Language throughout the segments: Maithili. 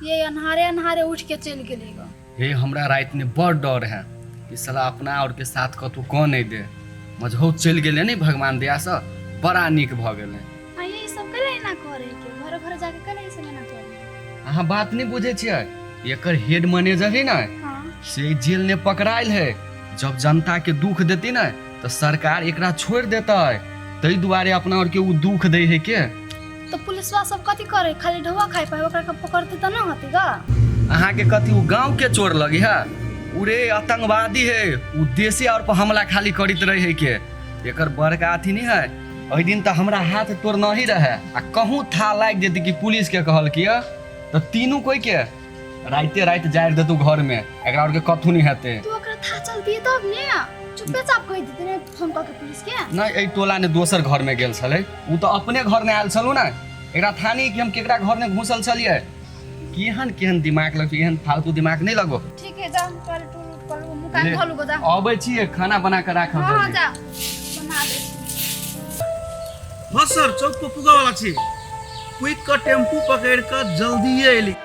ये अन्हारे अन्हारे उठ के चलि गेलै ग। हे हमरा राति में बड़ डर है कि साला अपना और के साथ कतौ कऽ नहि दे। मझौत चलि गेलै ने भगवान दया से, बड़ा नीक भऽ गेलै। आ ये सब कैला एना करे के घर घर जाके कैला ई सब एना करे? अहाँ बात नहि बुझै छियै, एकर हेड मैनेजर है ने, हाँ। से जेल ने पकड़ायल है। जब जनता के दुख देती ने तऽ सरकार एकरा छोड़ि देतै, ताहि दुआरे अपना और के उ दुख दै है के। तो पुलिसवा सब कथी करे, खाली ढौआ खाइ पाए, ओकरा के पकड़ते त ना होती गा। अहाँ के कथी उ गांव के चोर लगी है? उरे आतंकवादी है, उ देशे और पर हमला खाली करित रहे है के। एकर बड़का अथी नहीं है। ओहि दिन तऽ हमरा हाथ तोड़ नहीं रहे आ कहूँ था लागि जेती कि पुलिस के कहल किया तऽ तीनू कोई के राइते राइत जारि देतू घर में, एकरा और के कथू नहीं हेतै। तू ओकरा था चलती तब ने चुपे चाप कहि देते ने फोन कऽ के पुलिस के। नहीं, एहि टोला ने दोसर घर में गेल छलै, उ तऽ अपने घर में आयल छलू ने। एकरा था नहीं कि हम केकरा घर में घुसल छलियै। केहन केहन दिमाग लगतै, एहन फालतू दिमाग नहीं लगो। ठीक है जा, हम पहले टूल उठ कर लू, मुँह कान ले। धो लू जा। अबै छियै, खाना बना के राखब। हाँ, हाँ, जल्दी। जा बना दे। हाँ सर, चौक पर पुगा वाला छी, क्विक का टेम्पू पकड़ के जल्दी अयली।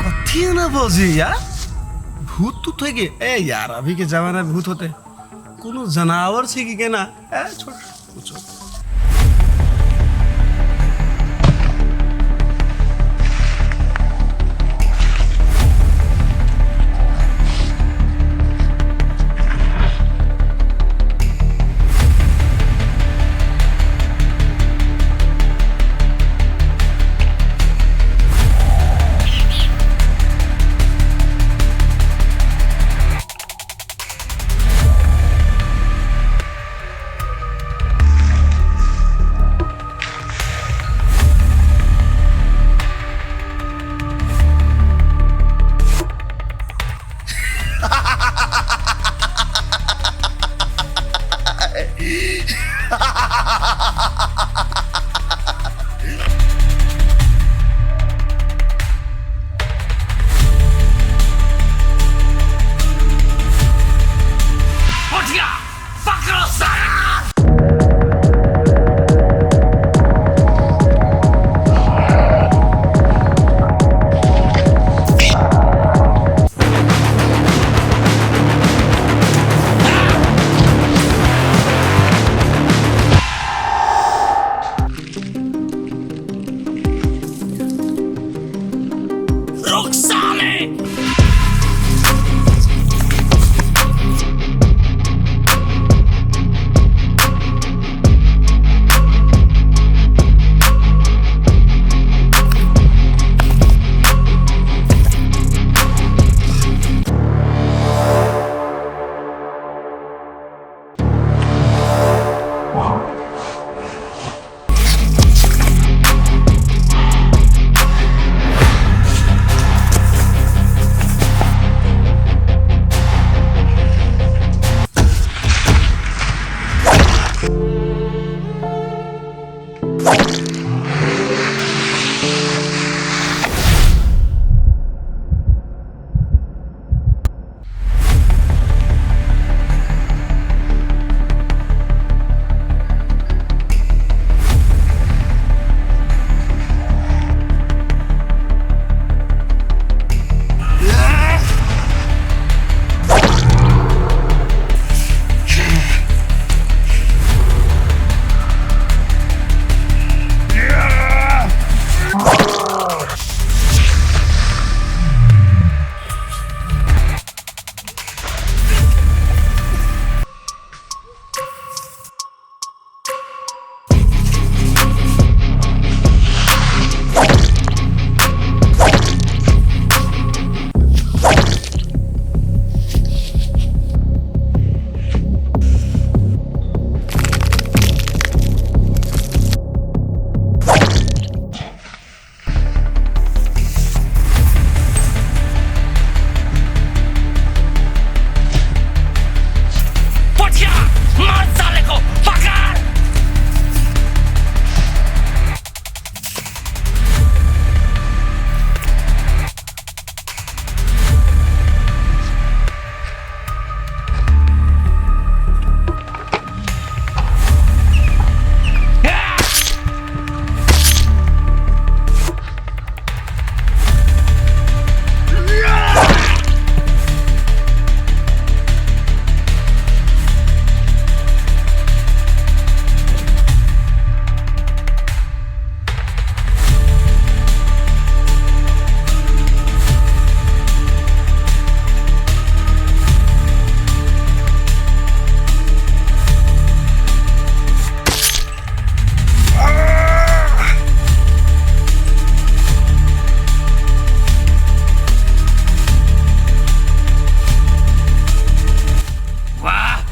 कथी ना बजे यार, भूत तूत है के? ए यार, अभी के जमाना में भूत होते कोनो जनावर छै कि केना? ए छोड़ पूछो।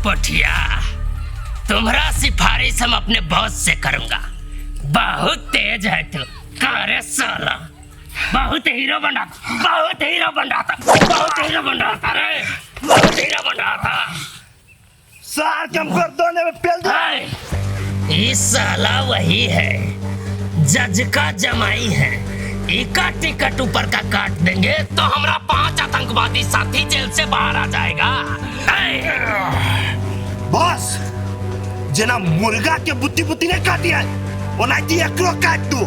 पठिया, तुम्हारा सिफारिश हम अपने बॉस से करूंगा। बहुत तेज है तू। अरे साला, बहुत हीरो बन रहा था, बहुत हीरो बन रहा था, बहुत हीरो बन रहा था रे, बहुत हीरो बन रहा था। सार के हम गर्दन में पेल दे। हाय, ये साला वही है, जज का जमाई है। एका टिकट ऊपर का काट देंगे तो हमारा 5 आतंकवादी साथी जेल से बाहर आ जाएगा। हाय। बस जेना मुर्गा के बुद्धि बुद्धि नहीं काटी है ओनाहिते एकरो काट दू।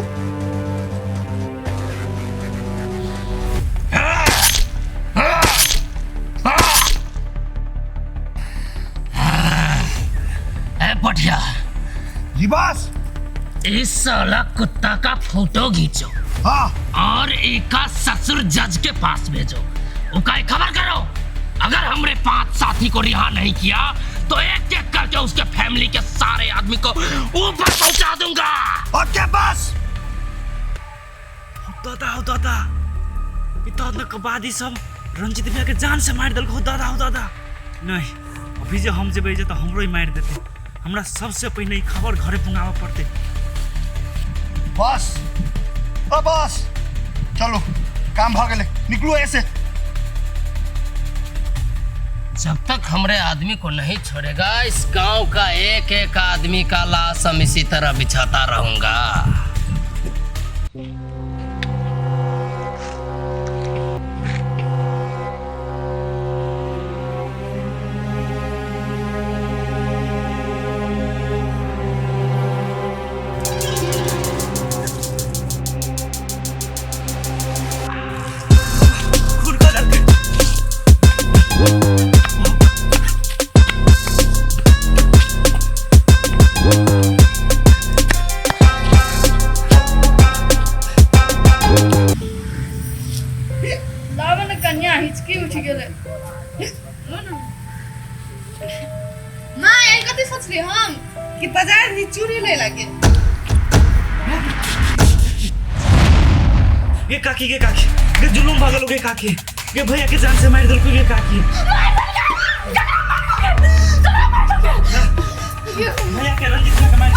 ए पटिया। जी बस। इस साला कुत्ता का फोटो खींचो। हाँ। और एका ससुर जज के पास भेजो, उनका एक खबर करो, अगर हमने 5 साथी को रिहा नहीं किया तो एक एक करके उसके फैमिली के सारे आदमी को ऊपर पहुंचा दूंगा। ओके बस। दादा हो दादा, ई तो आतंकवादी सब रंजित भैया के जान से मारि देलक हो दादा, हो दादा। नहीं अभी जे हम जेबै जे तऽ हमरो ही मारि देतै। हमरा सबसे पहिने ई खबर घरे पुंगाबऽ पड़तै। बस ओ बस, चलो काम भ गेलै, निकलू ऐसे। जब तक हमरे आदमी को नहीं छोड़ेगा, इस गांव का एक एक आदमी का लाश हम इसी तरह बिछाता रहूंगा। कन्या हिचकी उठ गेलै। माँ एहन कथी सोचली हम कि बाजार में चूड़ी ले लागे। गे काकी, गे काकी, गे जुलुम भागल गे काकी, गे भैया के जान से मारि देलको गे काकी। भैया के रंजित भैया के मारि।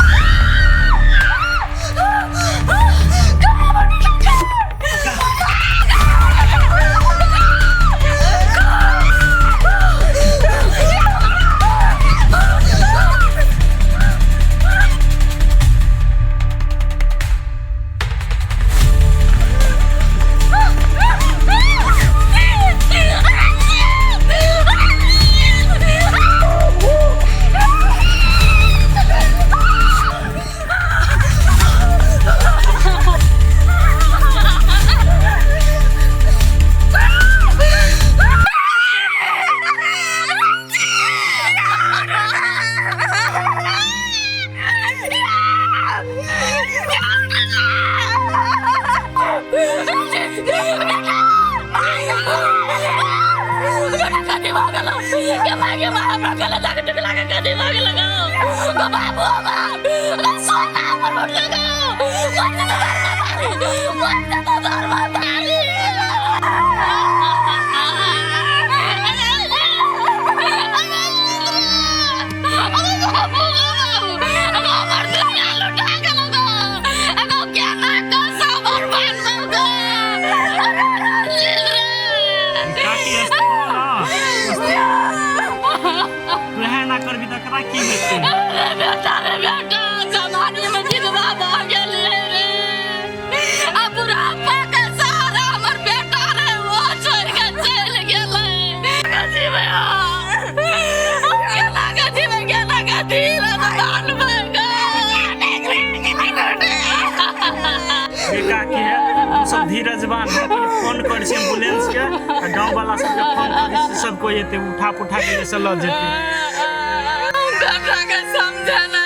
सब धीरज बान फोन कर छी एम्बुलेंस के, आ गांव वाला सबके फोन कर छी, सब कोई एते उठा पुठा के जैसे ल जेते। बेटा के समझना